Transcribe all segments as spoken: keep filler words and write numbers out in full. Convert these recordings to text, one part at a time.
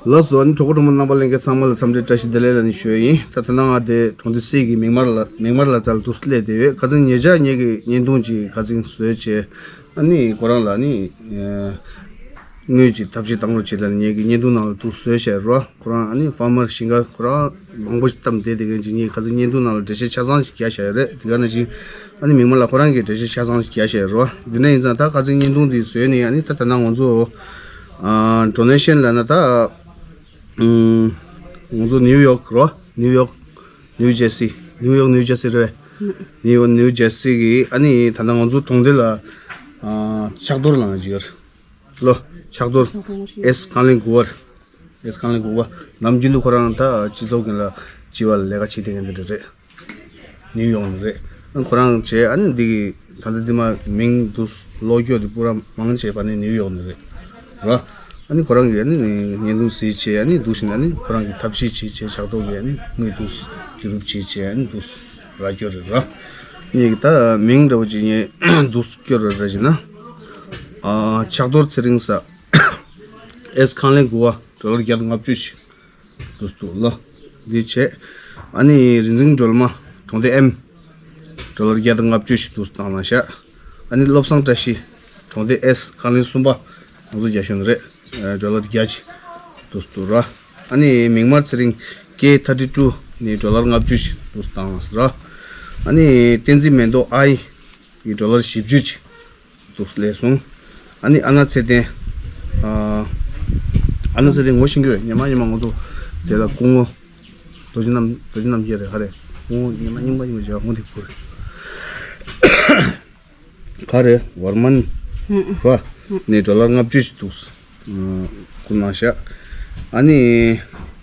ལགས་སོ། ཨ་ནི་གྲོགས་པོ་གྲོགས་མོ་རྣམ་པ་ལྷན་རྒྱས་ཚང་མ་ལ་འཚམས་འདྲི་བཀྲ་ཤིས་བདེ་ལེགས་ལབ་ནས་ཞུ་ཡ་ཡིན། ད་ད་ནང་ང་དེ་གྲོང་སྡེ་སྲིད་ཀྱི་མིག་དམར་ལ་མིག་དམར་ལ་རྩར་འདུག་སླེབས་བསྡད་ཡོད། ཁ་སང་ཉེ་ཆར་ངེད་ཀྱི་བརྙན་ཐུང་ཅིག་ཁ་སང་བཟོས་བྱས། ཨ་ནི་ཁོ་རང་ལ་ནི་དངུལ་ཅིག་ཐབས་ཤེས་བཏང་རོགས་བྱེད་ལབ་ནས་ངེད་ཀྱི་བརྙན་ཐུང་ནང་ལ་འདུག་བཟོས་བྱས་རོ། ཁོ་རང་ཨ་ནི་ཕར་མར་ཞིང་ཁ་ཁོ་རང་མང་པོ་ཞིག་བཏབ་བསྡད་དེ་གན་ཅིག་ངས་ཁ་སང་བརྙན་ཐུང་ནང་ལ་འགྲེལ་བཤད་ཆ་ཚང་ཞིག་རྒྱག་བཞག་ཡོད་རེད། དེ་ག་ནང་བཞིན་ཨ་ནི་མིག་དམར་ལ་ཁོ་རང་གིས་འགྲེལ་བཤད་ཆ་ཚང་ཞིག་རྒྱག་བཞག་ཡོད་རོ། འདི་ནས་ཡིན་ཙང་ད་ཁ་སང་བརྙན་ཐུང་འདི་བཟོས་ནས་ཨ་ནི་ད་ད་ནང་ང་ཚོ་ཨ་ཌོ་ནེ་ཤན་ལབ་ན་ད་ཨམ་ང་ཚོ་ནིའུ་ཡོག་རོ། ནིའུ་ཡོག་ནིའུ་ཇར་སི། ནིའུ་ཡོག་ནིའུ་ཇར་སི་རེད། ནིའུ་ཡོག་ནིའུ་ཇར་སི་གི་ཨ་ནི་ད་ལྟ་ང་ཚོ་གྲོང་སྡེ་ལ་ཨ་ཕྱག་རྡོར་ལབ་ཅིག་ཡོད་རེད། ལོ། ཕྱག་རྡོར་ཕྱག་རྡོར་ཨེས་ཀང་ལིང་གུ་ཝར། ཨེས་ཀང་ལིང་གུ་ཝར། ནམ་རྒྱུན་དུ་ཁོ་རང་ད་སྤྱི་ཚོགས་ཀྱི་ལ་སྤྱི་བ་ལ་ལས་ཀ་བྱེད་བསྡད་མཁན་དེ་འདྲ་རེད། ནིའུ་ཡོག་ནས་རེད། ཨ་ཁོ་རང་བྱས་ཨ་ནི་འདི་གི་ད་ལྟ་འདི་མ་མིང་འདུག་ཀློག་རྒྱུ་འདི་པུ་ར་མང་ཆེ་བ་ནི་ནིའུ་ཡོག་ནས་རེད། ར། ཨ་ནི་ཁོ་རང་གིས་ཨ་ནི་བརྙན་ཐུང་གཟིགས་བྱས་ཨ་ནི་འདུག་ཟིན་ཨ་ནི་ཁོ་རང་གིས་ཐབས་ཤེས་བྱས་བྱས་ཕྱག་རྡོར་གིས་ཨ་ནི་དངུལ་འདུག་བསྒྱུར་རུབ་བྱས་བྱས་ཨ་ནི་འདུག་ར་སྐྱོར་རེད་ར། ངས་ཀྱི་ད་མིང་འདྲ་བོ་ཅིག་ངས་འདུག་སྐྱོར་ར་ར་ཞིག་ན། ཨ་ཕྱག་རྡོར་ཚེ་རིང་ས། ཨེས་ཀང་ལིང་གུ་ཝར་ཌོ་ལར་བརྒྱ་དང་ལྔ་བཅུ་ཞིག་འདུག་འདུག་ལོ། འདི་བྱས། ཨ་ནི་རིག་འཛིན་སྒྲོལ་མ་གྲོང་སྡེ་ཨེམ་ཌོ་ལར་བརྒྱ་དང་ལྔ་བཅུ་ཞིག་འདུག་བཏང་གནང་ཤག་ཨ་ནི་བློ་བཟང་བཀྲ་ཤིས་གྲོང་སྡེ་ཨེས་ཀང་ལིང་གསུམ་པ་ང་ཚོ་རྒྱ་གཞུང་རེད། ཌོ་ལར་བརྒྱ་ཅིག་འདུག་འདུག་ར། ཨ་ནི་མིག་དམར་ཚེ་རིང་ཀེ་ཐར་ཊི་ཊུ་ནི་ཌོ་ལར་ལྔ་བཅུ་ཞིག་འདུག་བཏང་གནང་ར། ཨ་ནི་བསྟན་འཛིན་མེ་ཏོག་ཨའི་ཡི་ཌོ་ལར་བཞི་བཅུ་ཅིག་འདུག་སླེབས་སོང་། ཨ་ནི་ཨ་ན་ཚེ་བརྟན། ཨ་ཨ་ན་ཚེ་བརྟན་ངོ་ཤེས་ཀྱི་རེད། ཉི་མ་ཉི་མ་ང་ཚོ་དེ་ལ་སྐུ་ངོ་རྡོ་རྗེ་རྣམ་རྡོ་རྗེ་རྣམ་རྒྱལ་རེད་ཧ་རེད། སྐུ་ངོ་ཉི་མ་རྙིང་པ་ཉི་མ་བྱས་ཁོང་དེ་བུ་རེད། ག་རེ་ཝར་མན་ར་ནས་ཌོ་ལར་ལྔ་བཅུ་ཞིག་འདུག་བསྐུར་གནང་ཤག་ཨ་ནི་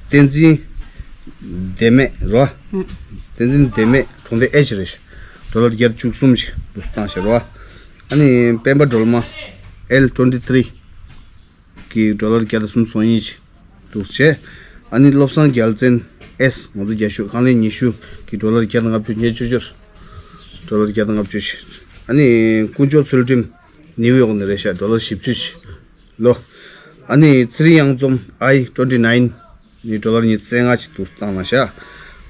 བསྟན་འཛིན་བདེ་མེད་ར། བསྟན་འཛིན་བདེ་མེད་གྲོང་སྡེ་ཨེཆ་རེད་ཤག་ཌོ་ལར་བརྒྱ་བཅུ་གསུམ་ཞིག་འདུག་བཏང་ཤག་ར། ཨ་ནི་སྤེན་པ་སྒྲོལ་མ་ཨེལ་ཊུ་ཝེན་ཊི་ཐི་རི་གི་ཌོ་ལར་བརྒྱ་དང་སུམ་ཅུ་སོ་གཉིས་ཅིག་འདུག་བྱས། ཨ་ནི་བློ་བཟང་རྒྱལ་མཚན་ཨེས་ང་ཚོ་རྒྱ་ཤོད་རྐང་ལན་ཉི་ཤུ་གི་ཌོ་ལར་བརྒྱ་དང་ལྔ་བཅུ་ཉེར་བཅུ་ཅོར། ཌོ་ལར་བརྒྱ་དང་ལྔ་བཅུ་ཞིག་ཨ་ནི་དཀོན་མཆོག་ཚུལ་ཁྲིམས་ནིའུ་ཡོག་ནས་རེད་ཤག་ཌོ་ལར་བཞི་བཅུ་ཞིག་ལོ། ཨ་ནི་ཚེ་རིང་གཡང་འཛོམས་ཨའི་ཊུ་ཝེན་ཊི་ནའིན་ནི་ཌོ་ལར་ཉི་ཤུ་རྩ་ལྔ་ཅིག་འདུག་བཏང་གནང་ཤག་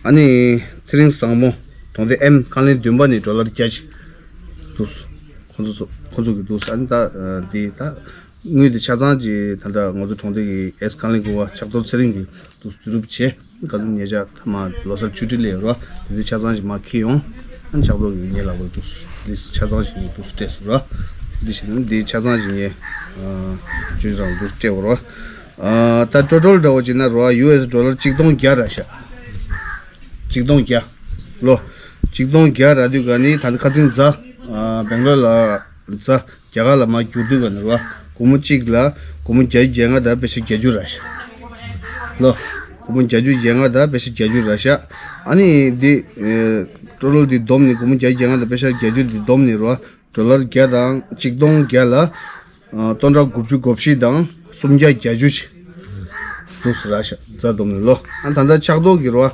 ཨ་ནི་ཚེ་རིང་བཟང་མོ་གྲོང་སྡེ་ཨེམ་རྐང་ལན་བདུན་པ་ནི་ཌོ་ལར་བརྒྱ་ཅིག་འདུག་ཁོ་ཚོ་ཚོ་ཁོ་ཚོ་གི་འདུག་ཨ་ནི་ད་འདི་ད་དངུལ་འདི་ཆ་ཚང་ཅིག་ད་ལྟ་ང་ཚོ་གྲོང་སྡེ་གི་ཨེས་ཀང་ལིང་གུ་ཝར་ཕྱག་རྡོར་ཚེ་རིང་གིས་འདུག་བསྡུ་རུབ་བྱས། ག་ཚོད་ཉེ་ཆར་ཐ་མ་ལོ་གསར་ཆུ་ཊི་སླེབས་ཡོད་རོ། དེ་ཚོའི་ཆ་ཚང་ཞིག་མར་འཁྱེར་ཡོང་། ཨ་ནི་ཕྱག་རྡོར་གྱིས་ངའི་ལག་པར་འདུག་འདི་ཆ་ཚང་ཞིག་ངས་འདུག་སྤྲད་སོང་རོ། འདི་བཞིན་འདི་ཆ་ཚང་ཞིག་ངས་ཨ་ཅུ་ཅུ་རང་འདུག་སྤྲད་པ་རོ། ཨ་ད་ཊོ་ཊལ་འདྲ་བོ་བྱས་ན་རོ་ཡུ་ཨེས་ཌོ་ལར་གཅིག་སྟོང་བརྒྱ་རག་ཤག་གཅིག་སྟོང་བརྒྱ། ལོ། གཅིག་སྟོང་བརྒྱ་རག་དུས་ག་ནི་ད་ནི་ཁ་སང་གཟའ་ཨ་སྦེང་ལོར་ལ་གཟའ་རྒྱ་གར་ལ་མར་རྒྱུག་དུས་ག་ནི་རོ། སྒོར་མོ་གཅིག་ལ་སྒོར་མོ་བརྒྱ་ཆ་བརྒྱད་ཅུ་དང་པེ་ཤ་བརྒྱད་ཅུ་རག་ཤག་ལོ། སྒོར་མོ་བརྒྱ་ཆ་བརྒྱད་ཅུ་དང་པེ་ཤ་བརྒྱད་ཅུ་རག་ཤག་ཨ་ནི་འདི་ཨེ་ཊོ་ཊལ་འདི་བསྡོམས་ནས་སྒོར་མོ་བརྒྱ་ཆ་བརྒྱད་ཅུ་དང་པེ་ཤ་བརྒྱད་ཅུ་འདི་བསྡོམས་ནས་རོ། ཌོ་ལར་བརྒྱ་དང་གཅིག་སྟོང་བརྒྱ་ལ་ཨ་སྟོང་ཕྲག་དགུ་བཅུ་གོ་བཞི་དང་སུམ་བརྒྱ་བརྒྱད་ཅུ་ཞིག་འདུག་སེ་རག་ཤག་གཟའ་བསྡོམས་ནས་ལོ། ཨ་ད་ལྟ་ཕྱག་རྡོར་གྱི་རོ།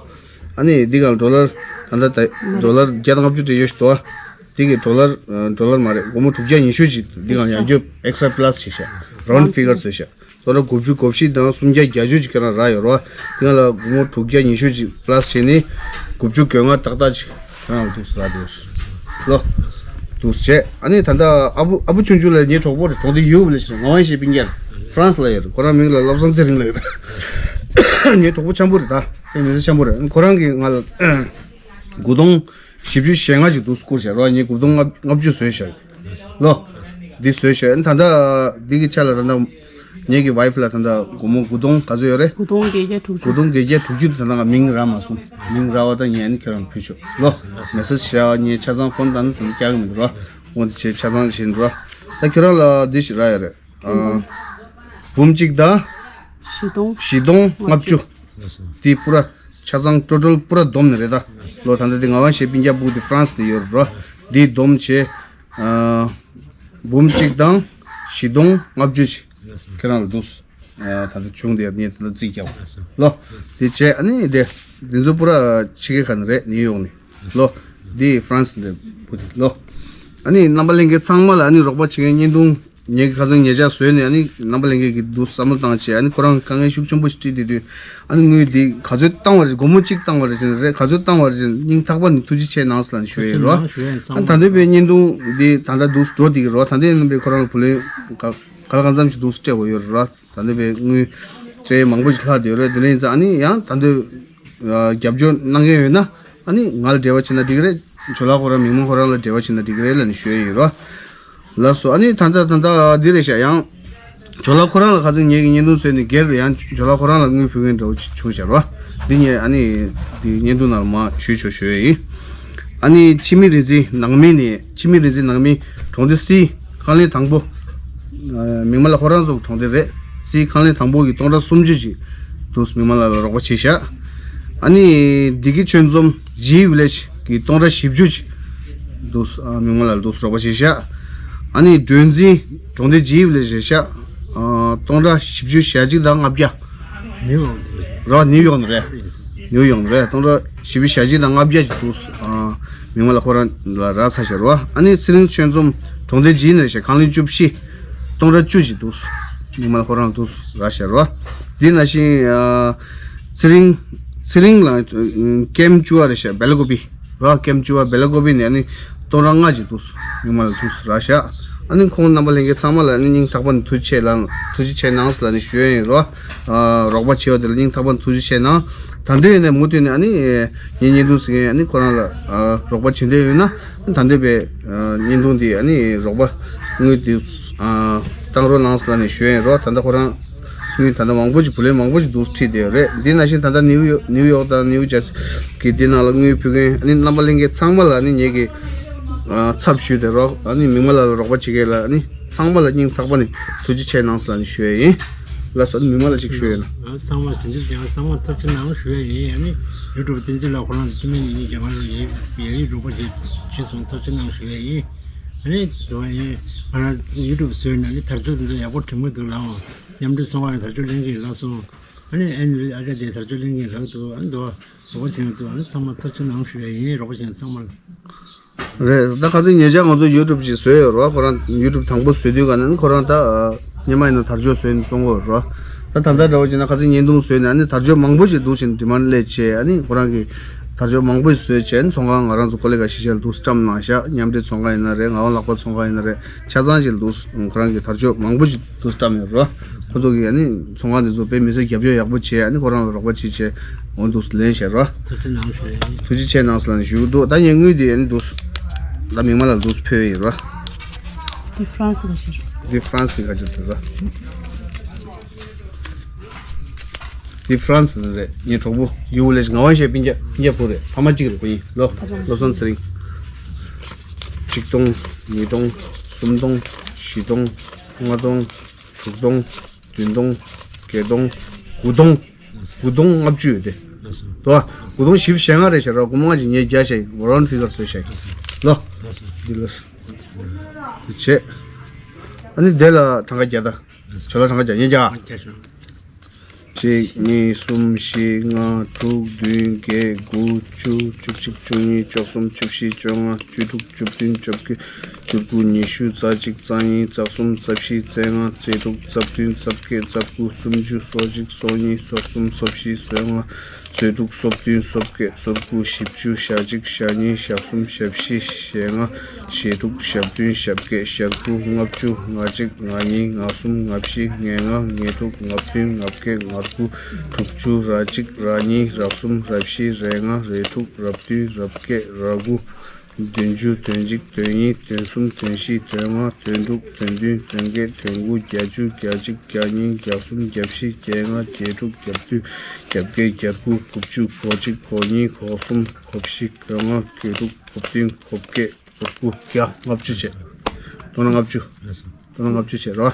ཨ་ནི་འདི་གང་ཌོ་ལར་ད་ལྟ་ད་ཌོ་ལར་བརྒྱ་དང་ལྔ་བཅུ་སྤྲད་ཡོད་ཞིག་འདུག་ཨ། འདི་གི་ཌོ་ལར་ཨ་ཌོ་ལར་མ་རེད། སྒོར་མོ་དྲུག་བརྒྱ་ཉི་ཤུ་ཅིག་འདི་གང་ཡང་རྒྱབ་ཨེག་སི་ཊ་ར་པ་ལ་སི་བྱས་ཤག་རའུན་ཌི་ཕི་གར་བཟོས་ཤག་སྟོང་ཕྲག་དགུ་བཅུ་གོ་བཞི་དང་སུམ་བརྒྱ་བརྒྱད་ཅུ་ཅིག་ཁྱེད་རང་རག་ཡོད་རེད་བ། དེ་སྒང་ལ་སྒོར་མོ་དྲུག་བརྒྱ་ཉི་ཤུ་ཅིག་པ་ལ་སི་བྱས་ནས་དགུ་བཅུ་གོ་ལྔ་ཏག་ཏག་ཅིག་ཁྱེད་རང་ལ་འདུག་སེ་རག་འདུག་ལོ། འདུག་སེ་བྱས། ཨ་ནི་ད་ལྟ་ཨ་བུ་ཨ་བུ་ཆུང་ཆུང་ལ་ངའི་གྲོགས་པོ་རེད། གྲོང་སྡེ་ཡུལ་ལ་ཞིག་ངག་དབང་ཞེས་པིན་རྒྱལ་ཧྥ་རན་སི་ལ་ཡོད་རེད། ཁོ་རང་མིང་ལ་བློ་བཟང་ཚེ་རིང་ལབ་ཡོད་རེད། ངའི་གྲོགས་པོ་འཆམ་པོ་རེད། ད་དེ་མི་ཚེ་འཆམ་པོ་རེད། ཁོ་རང་གིས་ང་ལ་དགུ་སྟོང་བཞི་བཅུ་ཞེ་ལྔ་ཅིག་འདུག་སེ་བསྐུར་བྱས་རོ། ངས་དགུ་སྟོང་ལྔ་བཅུ་བཟོས་བཞག་ལོ། འདི་བཟོས་བཞག་ད་ལྟ་འདི་གི་ཆ་ལ་ད་ལྟ་ངེད་ཀྱི་ཝའི་ཕི་ལ་ད་ལྟ་སྒོར་མོ་དགུ་སྟོང་ག་ཚོད་ཡོད་རེད། དགུ་སྟོང་བརྒྱད་བརྒྱ་དྲུག་ཅུ། དགུ་སྟོང་བརྒྱད་བརྒྱ་དྲུག་ཅུ་དེ་ད་ལྟ་ང་མིང་རག་མ་སོང་། མིང་རག་པ་ད་ངས་ཨ་ནི་ཁྱེད་རང་ལ་ཕུལ་ཆོག་ལོ། མེ་སེ་ཇི་བྱས་ངས་ཆ་ཚང་ཕོན་ད་ནི་ད་ལྟ་བཀྱག་གི་མི་འདུག་ར། འོ་འདི་བྱས་ཆ་ཚང་བྱས་འདུག་ར། ད་ཁྱེད་རང་ལ་འདི་ཞིག་རག་ཡོད་རེད། ཨ། འབུམ་གཅིག་དང་བཞི་སྟོང་བཞི་སྟོང་ལྔ་བཅུ། འདི་པུ་ར་ཆ་ཚང་ཊོ་ཊལ་པུ་ར་བསྡོམས་ནས་རེད་ད། ལོ་ད་ལྟ་འདི་ངག་དབང་ཞེས་པིན་རྒྱལ་སྤུག་འདི་ཧྥ་རན་སི་ནས་ཡོད་རེད་རོ། འདི་བསྡོམས་བྱས། ཨ། འབུམ་གཅིག་དང་བཞི་སྟོང་ལྔ་བཅུ་ཞིག་ཁྱེད་རང་ལ་འདུག་ཨ། ད་ལྟ་བྱུང་དེ་ངས་ད་ལྟ་རྩིས་རྒྱག་པ་ལོ། འདི་བྱས་ཨ་ནི་འདི་འདི་ཚོ་པུ་ར་ཕྱི་རྒྱལ་ཁག་ནས་རེད། ནིའུ་ཡོག་ནས་ལོ། འདི་ཧྥ་རན་སི་ནས་བུ་དེ་ལོ། ཨ་ནི་རྣམ་པ་ལྷན་རྒྱས་ཚང་མ་ལ་ཨ་ནི་རོགས་པ་བྱེད་མཁན་བརྙན་ཐུང་ ངེད་ཀྱི་ཁ་སང་ཉེ་ཆར་བཟོས་ནས་ཨ་ནི་རྣམ་པ་ལྷན་རྒྱས་ཀྱིས་འདུག་བསམ་བློ་བཏང་བྱས། ཨ་ནི་ཁོ་རང་དཀའ་ངལ་ཤུགས་ཆེན་པོ་ཞིག་འཕྲད་བསྡད་དུས། ཨ་ནི་དངུལ་འདི་ག་ཚོད་བཏང་བ་རེད། སྒོར་མོ་གཅིག་བཏང་བ་རེད་ཅེ་ན་རེད། ག་ཚོད་བཏང་བ་རེད་ཅེ་ན་སྙིང་ཐག་པ་ནས་ཐུགས་རྗེ་ཆེ་གནང་ཟེར་ལབ་ནས་ཞུ་ཡ་ཡིན་རོ། ཨ་ནི་ད་འདོད་པའི་བརྙན་ཐུང་འདི་ད་ལྟ་འདུག་འགྲོ་བསྡད་ཀྱི་རོ། ད་འདོད་རྣམ་པས་ཁོ་རང་ལ་བུ་ལོན་ག་ག་ལ་གང་འཚམ་ཞིག་འདུག་སྤྲད་དགོས་ཡོད་རེད་རོ། ད་འདོད་པའི་དངུལ་སྤྲད་མང་པོ་ཞིག་ལྷག་བསྡད་ཡོད་རེད། དེ་ནས་ཡིན་ཙང་ཨ་ནི་ཡང་ད་འདོད་རྒྱབ་སྐྱོར་གནང་མཁན་ཡོད་ན་ཨ་ནི་ང་ལ་འབྲེལ་བ་བྱེད་ན་འགྲིག་གི་རེད། ཇོ་ལགས་ཁོ་རང་མི་མང་ཁོ་རང་ལ་འབྲེལ་བ་བྱེད་ན་འགྲིག་གི་རེད་ལབ་ནས་ཞུ་ཡ་ཡིན་རོ། ལགས་སོ། ཨ་ནི་ད་ལྟ་ད་ལྟ་འདི་རེད་ཤག་ཡང་ཇོ་ལགས་ཁོ་རང་ལ་ཁ་སང་ངེད་ཀྱིས་བརྙན་ཐུང་བཟོས་ནས་སྒེར་ལ་ཡང་ཇོ་ལགས་ཁོ་རང་ལ་དངུལ་ཕུལ་མཁན་འདྲ་བོ་ཅིག་བྱུང་ཤག་རོ། འདི་ངས་ཨ་ནི་འདི་བརྙན་ཐུང་ནང་ལ་མར་ཞུས་ཆོག་ཞུ་ཡ་ཡིན། ཨ་ནི་འཆི་མེད་རིག་འཛིན་ནང་མི་ནས་འཆི་མེད་རིག་འཛིན་ནང་མི་གྲོང་སྡེ་སི་ཁང་ལེན་དང་པོ། མིག་དམར་ལགས་ཁོ་རང་ཚོ་གྲོང་སྡེ་རེད། སི་ཁང་ལེན་དང་པོ་གི་སྟོང་ཕྲག་སུམ་ཅུ་ཅིག་འདུག་མིག་དམར་ལགས་ལ་རོགས་པ་བྱས་ཤག་ཨ་ནི་བདེ་སྐྱིད་ཆོས་འཛོམས་ཇི་ཝི་ལེཇ་གི་སྟོང་ཕྲག་བཞི་བཅུ་ཅིག་འདུག་མིག་དམར་ལགས་ལ་འདུག་རོགས་པ་བྱས་ཤག་ཨ་ནི་སྒྲོལ་འཛིན་གྲོང་སྡེ་ཇི་ཝི་ལེཇ་རེད་ཤག་སྟོང་ཕྲག་བཞི་བཅུ་ཞེ་གཅིག་དང་ལྔ་བརྒྱ། ནིའུ་ཡོག་ནས་རེད། རོ། ནིའུ་ཡོག་ནས་རེད། ནིའུ་ཡོག་ནས་རེད། སྟོང་ཕྲག་བཞི་བཅུ་ཞེ་གཅིག་དང་ལྔ་བརྒྱ་ཅིག་འདུག་མིག་དམར་ལགས་ཁོ་རང་ལ་རག་ཚར་ཤག་རོ། ཨ་ནི་ཚེ་རིང་ཆོས་འཛོམས་གྲོང་སྡེ་ཇི་ནས་ཤག་ཁང་ལེན་བཅུ་བཞི། སྟོང་ཕྲག་བཅུ་ཅིག་འདུག་མིག་དམར་ལགས་ཁོ་རང་འདུག་རག་ཤག་རོ། འདི་ནང་བཞིན་ཚེ་རིང་ཚེ་རིང་ལགས་ཀེམ་བཅུ་པ་རེད་ཤག་བེ་ལ་ཀོ་པི། རོ། ཀེམ་བཅུ་པ་བེ་ལ་ཀོ་པི་ནས་ཨ་ནི་སྟོང་ཕྲག་ལྔ་ཅིག་འདུག་མིག་དམར་ལགས་འདུག་རག་ཤག་ཨ་ནི་ཁོང་རྣམ་པ་ལྷན་རྒྱས་ཚང་མ་ལ་ཨ་ནི་སྙིང་ཐག་པ་ནས་ཐུགས་རྗེ་ཆེ་ལ་ཐུགས་རྗེ་ཆེ་གནང་ཟེར་ལབ་ནས་ཞུ་ཡ་ཡིན་རོ། ཨ་རོགས་པ་བྱས་པ་དེ་ལ་སྙིང་ཐག་པ་ནས་ཐུགས་རྗེ་ཆེ་གནང་། ད་འདོད་ཡིན་ན་མུ་མཐུད་ནས་ཨ་ནི་ངའི་བརྙན་ཐུང་གཟིགས་མཁན་ཨ་ནི་ཁོ་རང་ལ་ཨ་རོགས་པ་བྱེད་འདོད་ཡོད་ན་ད་འདོད་པའི་ཨ་བརྙན་ཐུང་འདི་ཨ་ནི་རོགས་པ་དངུལ་འདི་ཨ་བཏང་རོགས་གནང་ཟེར་ལབ་ནས་ཞུ་ཡ་ཡིན་རོ། ད་ལྟ་ཁོ་རང་དངུལ་ད་ལྟ་མང་པོ་ཅིག་བུ་ལོན་མང་པོ་ཅིག་འདུག་ཁྲིད་བསྡད་ཡོད་རེད། འདི་ནང་བཞིན་ད་ལྟ་ནིའུ་ཡོག་ནིའུ་ཡོག་དང་ནིའུ་ཇར་སི་གི་འདི་ནང་ལ་དངུལ་ཕུལ་མཁན་ཨ་ནི་རྣམ་པ་ལྷན་རྒྱས་ཚང་མ་ལ་ཨ་ནི་ངེད་ཀྱི་ཨ་ཚབ་ཞུས་ཏེ་རོགས་ཨ་ནི་མིག་དམར་ལགས་ལ་རོགས་པ་བྱེད་མཁན་ལ་ཨ་ནི་ཚང་མ་ལ་སྙིང་ཐག་པ་ནས་ཐུགས་རྗེ་ཆེ་གནང་ཟེར་ལབ་ནས་ཞུ་ཡ་ཡིན། ལགས་སོ། ཨ་ནི་མིག་དམར་ལགས་ཅིག་ཞུ་ཡ་ཡིན། ཨ་ཚང་མ་ཞུ་འདོད་ཀྱང་ཚང་མ་ཚབ་ཆེ་གནང་ཞུ་ཡ་ཡིན། ཨ་ནི་ཡུ་ཊུབ་བསྟན་འཛིན་ལགས་ཁོ་རང་དང་སྐྱེ་དམན་གཉིས་ཀྱང་ང་ལ་ཡ་ཡི་རོགས་པ་བྱེད་བྱེད་སོང་། ཚབ་ཆེ་གནང་ཞུ་ཡ་ཡིན། ཨ་ནི་དུ་བ་ཡིན། ང་རང་ཡུ་ཊུབ་བཟོས་ནས་ཨ་ནི་དར་ལྕོག་འདི་ཚོ་ཡག་པོ་བྲིས་མི་འདུག་ལགས། མཉམ་འབྲེལ་ཚོང་ཁང་ནས་དར་ལྕོག་ལེན་གྱི་ལགས་སོ། ཨ་ནི་ཨ་ནི་ཨ་ཅག་དེ་དར་ལྕོག་ལེན་གྱི་ལགས་འདུག་ཨ་ནི་འདུག་བ་རོགས་པ་བྱེད་མི་འདུག་ཨ་ནི་ཚང་མ་ཚབ་ཆེ་གནང་ཞུ་ཡ་ཡིན། རོགས་པ་བྱེད་མཁན་ཚང་མ་ལ། རེད། ད་ཁ་སང་ཉེ་ཆར་ང་ཚོ་ཡུ་ཊུབ་ཅིག་བཟོས་ཡོད་རེད་བ། ཁོ་རང་ཡུ་ཊུབ་དང་པོ་བཟོས་དུས་ག་ནས་ཁོ་རང་ད་སྔོན་མ་ཡིན་ན་དར་ལྕོག་བཟོས་ནས་བཙོང་གི་ཡོད་རེད་བ། ད་ད་ལྟ་འདྲ་བོ་བྱས་ན་ཁ་སང་བརྙན་ཐུང་བཟོས་ནས་ཨ་ནི་དར་ལྕོག་མང་པོ་ཞིག་འདུག་ཟེར་ནས་ཌི་མཱན་ཌི་སླེབས་བྱས། ཨ་ནི་ཁོ་རང་གིས་དར་ལྕོག་མང་པོ་ཞིག་བཟོས་བྱས་ཨ་ནི་ཚོང་ཁང་ང་རང་ཚོ་ཀོ་ལི་གྷལ་གཞིས་ཆགས་ལ་འདུག་བཀྲམ་གནང་ཤག་མཉམ་འབྲེལ་ཚོང་ཁང་ཡིན་ན་རེད། ངག་དབང་ལག་པ་ཚོང་ཁང་ཡིན་ན་རེད། ཆ་ཚང་ཅིག་ལ་འདུག་ཁོ་རང་གིས་དར་ལྕོག་མང་པོ་ཞིག་འདུག་བཀྲམ་ཡོད་རེད་བ། ཁོ་ཚོ་གིས་ཨ་ནི་ཚོང་ཁང་དེ་ཚོ་དཔེ་མི་སེར་རྒྱབ་སྐྱོར་ཡག་པོ་བྱས། ཨ་ནི་ཁོ་རང་ལ་རོགས་པ་བྱེད་བྱས་འོ་འདུག་ལེན་བྱས་རོ། ཐུགས་རྗེ་གནང་ཞུ་ཡ་ཡིན། ཐུགས་རྗེ་ཆེ་གནང་ཟེར་ལབ་ནས་ཞུ་གི་འདུག་ད་ངས་དངུལ་དེ་ཨ་ནི་འདུག་ད་མིག་དམར་ལགས་འདུག་ཕུལ་ཡ་ཡིན་རོ། འདི་ཧྥ་རན་སི་ལ་བཞག་འདི་ཧྥ་རན་སི་ག་ཅིག་འདུག་རོ། འདི་ཧྥ་རན་སི་ནས་རེད། ངའི་གྲོགས་པོ་ཡུ་ལེ་ང་དབང་ཞེས་སྤུན་ཀྱག་སྤུན་ཀྱག་བུ་རེད། ཕ་མ་གཅིག་རེད། ཁོ་ཡིན་ལོ། བློ་བཟང་ཚེ་རིང་། ཆིག་སྟོང་། ཉིས་སྟོང་། སུམ་སྟོང་། བཞི་སྟོང་། ལྔ་སྟོང་། དྲུག་སྟོང་། བདུན་སྟོང་། བརྒྱད་སྟོང་། དགུ་སྟོང་། དགུ་སྟོང་ལྔ་བཅུ་ཡོད་དེ། དོ། དགུ་སྟོང་བཞི་བཅུ་ཞེ་ལྔ་རེད་ཤག་རོ། སྒོར་མོ་ལྔ་ཅིག་ངས་བརྒྱ་བྱས་ཡིན། རའུན་ཌི་ཕི་གར་བཟོས་ཤག་ལོ། འདི་ལོ། འདི་བྱས། ཨ་ནི་དེ་ལ་གྲངས་ཀ་བརྒྱ་ད། ཇོ་ལགས་གྲངས་ཀ་བརྒྱ་ངས་བརྒྱ། གཅིག་གཉིས་གསུམ་བཞི་ལྔ་དྲུག་བདུན་བརྒྱད་དགུ་བཅུ་བཅུ་གཅིག་བཅུ་གཉིས་བཅུ་གསུམ་བཅུ་བཞི་བཅོ་ལྔ་བཅུ་དྲུག་བཅུ་བདུན་བཅོ་བརྒྱད་བཅུ་དགུ་ཉི་ཤུ་རྩ་གཅིག་རྩ་གཉིས་རྩ་གསུམ་རྩ་བཞི་རྩ་ལྔ་རྩ་དྲུག་རྩ་བདུན་རྩ་བརྒྱད་རྩ་དགུ་སུམ་ཅུ་སོ་གཅིག་སོ་གཉིས་སོ་གསུམ་སོ་བཞི་སོ་ལྔ་སོ་དྲུག་སོ་བདུན་སོ་བརྒྱད་སོ་དགུ་བཞི་བཅུ་ཞེ་གཅིག་ཞེ་གཉིས་ཞེ་གསུམ་ཞེ་བཞི་ཞེ་ལྔ་ཞེ་དྲུག་ཞེ་བདུན་ཞེ་བརྒྱད་ཞེ་དགུ་ལྔ་བཅུ་ང་གཅིག་ང་གཉིས་ང་གསུམ་ང་བཞི་ང་ལྔ་ང་དྲུག་ང་བདུན་ང་བརྒྱད་ང་དགུ་དྲུག་ཅུ་རེ་གཅིག་རེ་གཉིས་རེ་གསུམ་རེ་བཞི་རེ་ལྔ་རེ་དྲུག་རེ་བདུན་རེ་བརྒྱད་རེ་དགུ། བདུན་ཅུ། དོན་གཅིག་དོན་གཉིས། དོན་གསུམ། དོན་བཞི། དོན་ལྔ། དོན་དྲུག་དོན་བདུན། དོན་བརྒྱད། དོན་དགུ། བརྒྱད་ཅུ། བརྒྱད་གཅིག་བརྒྱད་གཉིས། བརྒྱད་གསུམ། བརྒྱད་བཞི། བརྒྱད་ལྔ། བརྒྱད་དྲུག་བརྒྱད་དྲུག་བརྒྱད་བརྒྱད། བརྒྱད་དགུ། དགུ་བཅུ། གོ་གཅིག་གོ་གཉིས། གོ་གསུམ། གོ་བཞི། གོ་ལྔ། གོ་དྲུག་གོ་བདུན། གོ་བརྒྱད། གོ་དགུ། བརྒྱ། ལྔ་བཅུ་བྱས། སྟོང་ཕྲག་ལྔ་བཅུ། སྟོང་ཕྲག་ལྔ་བཅུ་བྱས་རོ།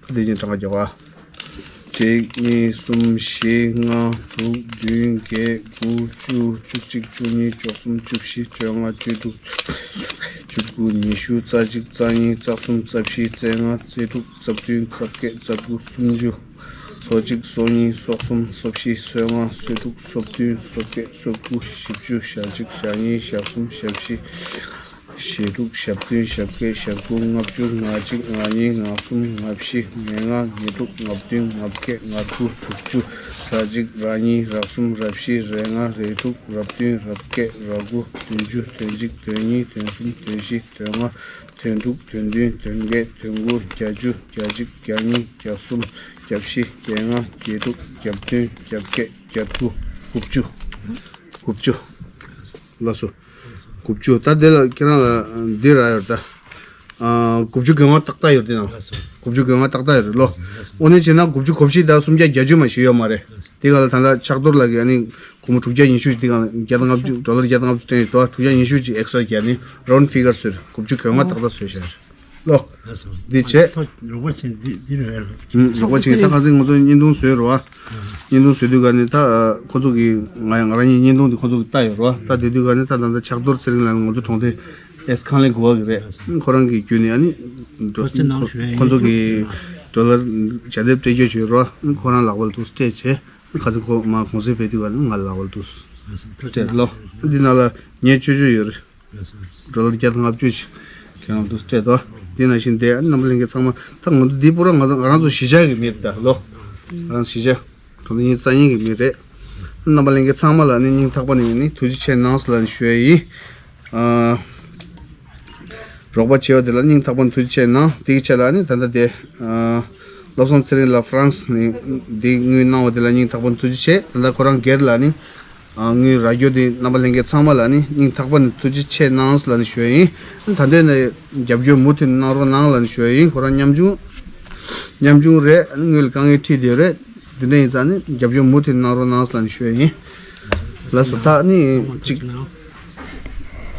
ཁ་བདེ་ཅན་གྲངས་ཀ་རྒྱག་པ། གཅིག་གཉིས་གསུམ་བཞི་ལྔ་དྲུག་བདུན་བརྒྱད་དགུ་བཅུ་བཅུ་གཅིག་བཅུ་གཉིས་བཅུ་གསུམ་བཅུ་བཞི་བཅོ་ལྔ་བཅུ་དྲུག་བཅུ་དགུ་ཉི་ཤུ་རྩ་གཅིག་རྩ་གཉིས་རྩ་གསུམ་རྩ་བཞི་རྩ་ལྔ་རྩ་དྲུག་རྩ་བདུན་རྩ་བརྒྱད་རྩ་དགུ་སུམ་ཅུ། སོ་གཅིག་སོ་གཉིས་སོ་གསུམ་སོ་བཞི་སོ་ལྔ་སོ་དྲུག་སོ་བདུན་སོ་བརྒྱད་སོ་དགུ་བཞི་བཅུ་ཞེ་གཅིག་ཞེ་གཉིས་ཞེ་གསུམ་ཞེ་བཞི། ཞེ་དྲུག་ཞེ་བདུན་ཞེ་བརྒྱད་ཞེ་དགུ་ལྔ་བཅུ་ང་གཅིག་ང་གཉིས་ང་གསུམ་ང་བཞི་ང་ལྔ་ང་དྲུག་ང་བདུན་ང་བརྒྱད་ང་དགུ་དྲུག་ཅུ། རེ་གཅིག་རེ་གཉིས་རེ་གསུམ་རེ་བཞི་རེ་ལྔ་རེ་དྲུག་རེ་བདུན་རེ་བརྒྱད་རེ་དགུ་བདུན་ཅུ། དོན་གཅིག་དོན་གཉིས་དོན་གསུམ་དོན་བཞི་དོན་ལྔ་དོན་དྲུག་དོན་བདུན་དོན་བརྒྱད་དོན་དགུ་བརྒྱད་ཅུ། བརྒྱད་གཅིག་བརྒྱད་གཉིས་བརྒྱད་གསུམ་བརྒྱད་བཞི་བརྒྱད་ལྔ་བརྒྱད་དྲུག་བརྒྱད་བདུན་བརྒྱད་བརྒྱད་བརྒྱད་དགུ་དགུ་བཅུ། དགུ་བཅུ། ལགས་སོ། དགུ་བཅུ། ད་དེ་ལ་ཁྱེད་རང་ལ་འདི་རག་ཡོད་ད། ཨ། དགུ་བཅུ་གོ་ལྔ་ཏག་ཏག་ཡོད་དེ་ན། ལགས་སོ། དགུ་བཅུ་གོ་ལྔ་ཏག་ཏག་ཡོད་རེད་ལོ། ལགས་སོ། དངོས་གནས་བྱས་ན་དགུ་བཅུ་གོ་བཞི་དང་སུམ་བརྒྱ་བརྒྱད་ཅུ་མ་ཞིག་ཡོད་མ་རེད། ལགས་སོ། དེ་ག་ལ་ད་ལྟ་ཕྱག་རྡོར་ལགས་ཀྱིས་ཨ་ནི་སྒོར་མོ་དྲུག་བརྒྱ་ཉི་ཤུ་ཅིག་དེ་ག་ལ་བརྒྱ་དང་ལྔ་བཅུ་ཌོ་ལར་བརྒྱ་དང་ལྔ་བཅུ་སྤྲད་ཡོད་དོ། དྲུག་བརྒྱ་ཉི་ཤུ་ཅིག་ཨེག་སི་ཊ་ར་བརྒྱབ་ནས་རའུན་ཌི་ཕི་གར་བཟོས་རེད། དགུ་བཅུ་གོ་ལྔ་ཏག་ཏག་བཟོས་བཞག་རེད་ལོ། ལགས་སོ། འདི་བྱས། ཨ་ནི་ཐོ་རོགས་པ་བྱས་འདི་འདི་རེད་ལ། ཨུམ། རོགས་པ་བྱས་ད་ཁ་སང་ང་ཚོ་བརྙན་ཐུང་བཟོས་རེད་བ། བརྙན་ཐུང་བཟོས་དུས་ག་ནས་ད་ཁོ་ཚོ་གིས་ང་ཡང་ང་རང་གཉིས་བརྙན་ཐུང་འདི་ཁོ་ཚོ་གིས་བལྟ་ཡོད་རེད་བ། བལྟ་དུས་དུས་ག་ནས་ད་ད་ལྟ་ཕྱག་རྡོར་ཚེ་རིང་ལགས་ནི་ང་ཚོ་གྲོང་སྡེ་ཨེ་སི་ཁང་ལས་གོ་བ་གི་རེད། ཁོ་རང་གི་བརྒྱུད་ནས་ཨ་ནི་འགྲོ་ཁོ་ཚོ་གི་ཌོ་ལར་བརྒྱ་དེབ་སྤྲད་རྒྱུ་བྱོས་རེད་བ། ཁོ་རང་ལག་པ་ལ་འདུག་སྤྲད་བྱས་ཁ་སང་ཁོ་མ་གུང་སེང་ཕེབས་དུས་ག་ནས་ང་ལག་པ་ལ་འདུག་སྤྲད་ལོ། འདི་ནང་ལ་ངས་བཅོས་བཅོས་ཡོད་རེད། ཌོ་ལར་བརྒྱ་དང་ལྔ་བཅུ་ཞིག་ཁྱེད་རང་ཚོ་སྤྲད་དོ། དེ་ནང་བཞིན་དེ་རྣམ་པ་ལྷན་རྒྱས་ཚང་མ་ད་ང་ཚོ་འདི་པུ་ར་ང་ཚོ་ང་རང་ཚོ་གཞིས་ཆགས་ཀྱི་མི་རེད་ད་ལོ། ང་རང་གཞིས་ཆགས་གྲོང་སྡེ་གཉིས་རྩ་གཉིས་ཀྱི་མི་རེད། རྣམ་པ་ལྷན་རྒྱས་ཚང་མ་ལ་ནི་སྙིང་ཐག་པ་ནས་ནི་ཐུགས་རྗེ་ཆེ་གནང་ཟེར་ལ་ནི་ཞུ་ཡ་ཡིན། ཨ། རོགས་པ་བྱས་པ་དེ་ལ་སྙིང་ཐག་པ་ནས་ཐུགས་རྗེ་ཆེ་གནང་། དེ་གི་ཆེད་ལ་ནི་ད་ལྟ་དེ། ཨ། བློ་བཟང་ཚེ་རིང་ལགས་ཧྥ་རན་སི་ནས་འདི་དངུལ་གནང་བ་དེ་ལ་སྙིང་ཐག་པ་ནས་ཐུགས་རྗེ་ཆེ། ད་ལྟ་ཁོ་རང་སྒེར་ལ་ནི། ཨ། དངུལ་རག་རྒྱུ་དེ་རྣམ་པ་ལྷན་རྒྱས་ཚང་མ་ལ་ནི་སྙིང་ཐག་པ་ནས་ཐུགས་རྗེ་ཆེ་གནང་ཟེར་ལ་ནི་ཞུ་ཡ་ཡིན། ད་ལྟ་ནས་རྒྱབ་སྐྱོར་མུ་མཐུད་གནང་རོགས་གནང་ལ་ནི་ཞུ་ཡ་ཡིན། ཁོ་རང་ཉམ་ཆུང་ཉམ་ཆུང་རེད། དངུལ་དཀའ་ངལ་འཕྲད་བསྡད་རེད། དེ་འདྲ་ཡིན་ཙང་ནི་རྒྱབ་སྐྱོར་མུ་མཐུད་གནང་རོགས་གནང་ཟེར་ལ་ནི་ཞུ་ཡ་ཡིན། ལགས་སོ། ད་ནི་གཅིག་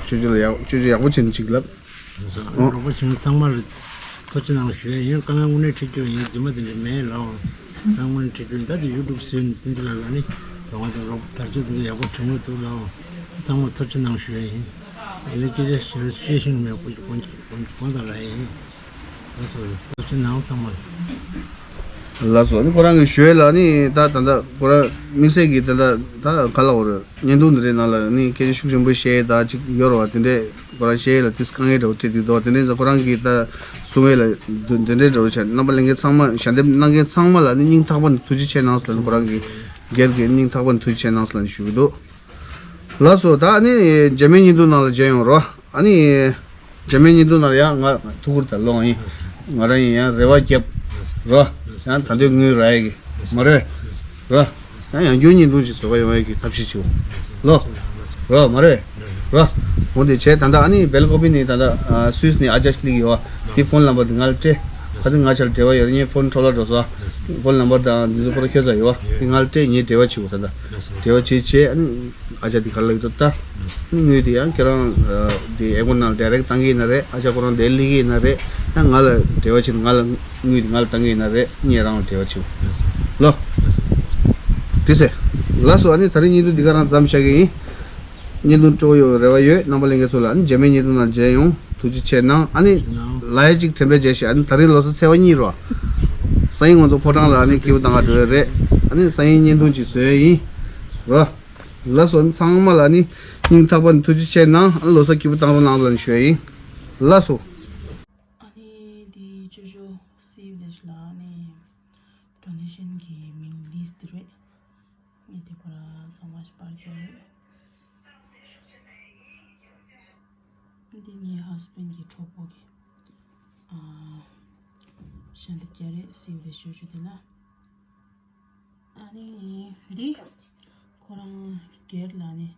ཅོ་ཅོ་ལ་ཡག་ཅོ་ཅོ་ཡག་པོ་བྱས་ནས་གཅིག་ལབ། ཨོ། རོགས་པ་བྱུང་ཚང་མར་ཐུགས་རྗེ་གནང་ཞུ་ཡ་ཡིན། དཀའ་ངལ་དངོས་གནས་འཕྲད་རྒྱུ་ཡིན། རྫུན་མ་དེ་འདྲ་མེད་ལགས། དཀའ་ངལ་དངོས་གནས་འཕྲད་རྒྱུ་ཡིན། ད་དེ་ཡུ་ཊུབ་བཟོས་ནས་བསྟན་འཛིན་ལགས་ལ་ནི་རོགས་པ་དར་ཆ་དེ་འདྲ་ཡག་པོ་བྱུང་གི་འདུག་ལགས། ཚང་མར་ཐུགས་རྗེ་གནང་ཞུ་ཡ་ཡིན། དེ་ནས་སྐད་ཆ་ཞེ་ཤེས་ཤིང་མེད་པོ་དགོངས་དགོངས་དགོངས་དག་ལ་ཡིན། ལགས་སོ། ཐུགས་རྗེ་གནང་ཚང་མར། ལགས་སོ། ནི་ཁོ་རང་གི་ཞུ་ཡ་ལ་ནི་ད་ད་ལྟ་ཁོ་རང་དམིགས་བསལ་གྱི་ད་ལྟ་ད་ག་ལ་འོ་རེད། བརྙན་ཐུང་འདི་རེད་ནང་ལ་ནི་སྐད་ཆ་ཤུགས་ཆེན་པོ་བཤད་ད་ཅིག་ཡོད་རེད་བ། དེ་འདྲས་ཁོ་རང་བཤད་ཡ་ལ་དེ་དཀའ་ངལ་འདྲ་བོ་འཕྲད་དུས་དོ། དེ་འདྲས་ཁོ་རང་གིས་ད་གསུང་ཡ་ལ་འདི་འདི་འདྲས་འདྲ་བོ་བྱས། རྣམ་པ་ལྷན་རྒྱས་ཚང་མ་ཞལ་འདེབས་གནང་མཁན་ཚང་མ་ལ་ནི་སྙིང་ཐག་པ་ནས་ཐུགས་རྗེ་ཆེ་གནང་ཟེར་ལ་ནི་ཁོ་རང་གི་སྒེར་གྱི་སྙིང་ཐག་པ་ནས་ཐུགས་རྗེ་ཆེ་གནང་ཟེར་ལ་ནི་ཞུ་གི་འདུག་ལགས་སོ། ད་ཨ་ནི་རྗེས་མའི་བརྙན་ཐུང་ནང་ལ་མཇལ་ཡོང་རོགས། ཨ་ནི་རྗེས་མའི་བརྙན་ཐུང་ནང་ལ་ཡང་ང་ཐུགས་ཁུར་དང་ལོང་ཡིན། ང་རང་ཡིན་ཡང་རེ་བ་རྒྱབ་རོགས། ཡང་ད་འདོད་དངུལ་རག་ཡ་གི་མ་རེད་རོགས། ཡང་ཡང་བསྐྱར་བརྙན་ཐུང་ཞིག་བཟོ་ག་ཡོང་ཡ་གི་ཐབས་ཤེས་བྱེད་འོ་ལོ། རོགས་མ་རེད་རོགས། འོ་དེ་བྱས་ད་ལྟ་ཨ་ནི་སྦེལ་ཀོབ་ནས་ད་ལྟ་སུད་སི་ནས་ཨ་ཅག་ཅིག་སླེབས་ཡོད་བ། དེ་ཕོན་ནམ་བར་དེ་ང་ལ་སྤྲད། ཁ་སང་ང་ཆར་འབྲེལ་བ་ཡོད་རེད། ངའི་ཕོན་འཕྲོ་བརླག་འགྲོ་སོང་། ཕོན་ནམ་བར་དང་འདི་ཚོ་ཕོར་ཁྱོད་ཚ་ཡོད་བ། དེ་ང་ལ་སྤྲད། ངས་འབྲེལ་བ་བྱེད་འོ་ད་ལྟ། འབྲེལ་བ་བྱེད་བྱས་ཨ་ནི། ཨ་ཅག་དེ་ག་ལ་ཡོད་དོ་ལྟ། དངུལ་དེ་ཡང་ཁྱེད་རང་དེ་ཨེ་ཀོན་ནང་ཌའི་རེག་བཏང་གི་ཡིན་ན་རེད། ཨ་ཅག་ཁོ་རང་དེ་སླེབས་ཀྱི་ཡིན་ན་རེད། ཡང་ང་ལ་འབྲེལ་བ་བྱེད་ང་ལ་དངུལ་དེ་ང་ལ་བཏང་གི་ཡིན་ན་རེད། ངས་རང་ལ་འབྲེལ་བ་བྱེད་ལོ། དེ་ཟེར། ལགས་སོ། ཨ་ནི་ད་རིང་བརྙན་ཐུང་འདི་ག་རང་མཚམས་བཞག་གི་ཡིན། བརྙན་ཐུང་སྤྲོ་ཡོང་རེ་བ་ཡོད། རྣམ་པ་ལྷན་རྒྱས་ཚོ་ལ་ཨ་ནི་རྗེས་མའི་བརྙན་ཐུང་ནང་མཇལ་ཡོང་། ཐུགས་རྗེ་ཆེ་གནང་། ཨ་ནི་ལ་ཡ་གཅིག་དྲན་པའི་རྗེས་ཤིག་ཨ་ནི་ད་རིང་ལོ་གསར་ཚེས་པ་གཉིས་རོ། སང་ཉིན་ང་ཚོ་ཕོ་བྲང་ལ་ཨ་ནི་སྐྱིད་པོ་བཏང་ག་འགྲོ་ཡ་རེད། ཨ་ནི་སང་ཉིན་བརྙན་ཐུང་ཅིག་བཟོ་ཡ་ཡིན་རོ། ལགས་སོ། ཚང་མ་ལ་ནི་སྙིང་ཐག་པ་ནས་ཐུགས་རྗེ་ཆེ་གནང་། ལོ་གསར་སྐྱིད་པོ་བཏང་རོགས་གནང་ལ་ནི་ཞུ་ཡ་ཡིན། ལགས་སོ། ཨ་ནི་འདི་ཅོ་ཅོ་སི་ཝི་ལེཇ་ལ་ཨ་ནི་ཌོ་ནེ་ཤན་གྱི་མིང་ལིས་ཊི་རེད། ངས་འདི་ཁོ་རང་ཚང་མ་ཞིག་པར་བྱས་ཡོད། འདི་ངའི་ཧ་སི་བེན་གྱི་གྲོགས་པོ་གི་ཨ་ཞལ་འདེབས་རྒྱག་རེད། སི་ཝི་ལེཇ་ཅོ་ཅོ་འདི་ལ། ཨ་ནི་འདི་ཁོ་རང་སྒེར་ལ་ནི་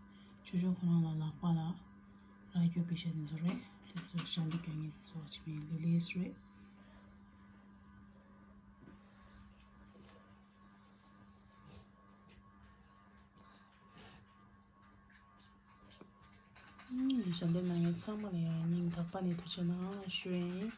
ཅོ་ཅོ་ཁོ་རང་ལ་ལག་པ་ལ་རག་རྒྱུ་པེ་ཤ་དེ་ཚོ་རེད། དེ་ཚོ་ཞལ་འདེབས་རྒྱག་མཁན་ཚོ་ཆེ་བའི་ལི་ལིས་རེད། ཞལ་འདེབས་གནང་མཁན་ཚང་མ་ལ་ཡང་སྙིང་ཐག་པ་ནས་ཐུགས་རྗེ་གནང་ཞུ་ཡ་ཡིན།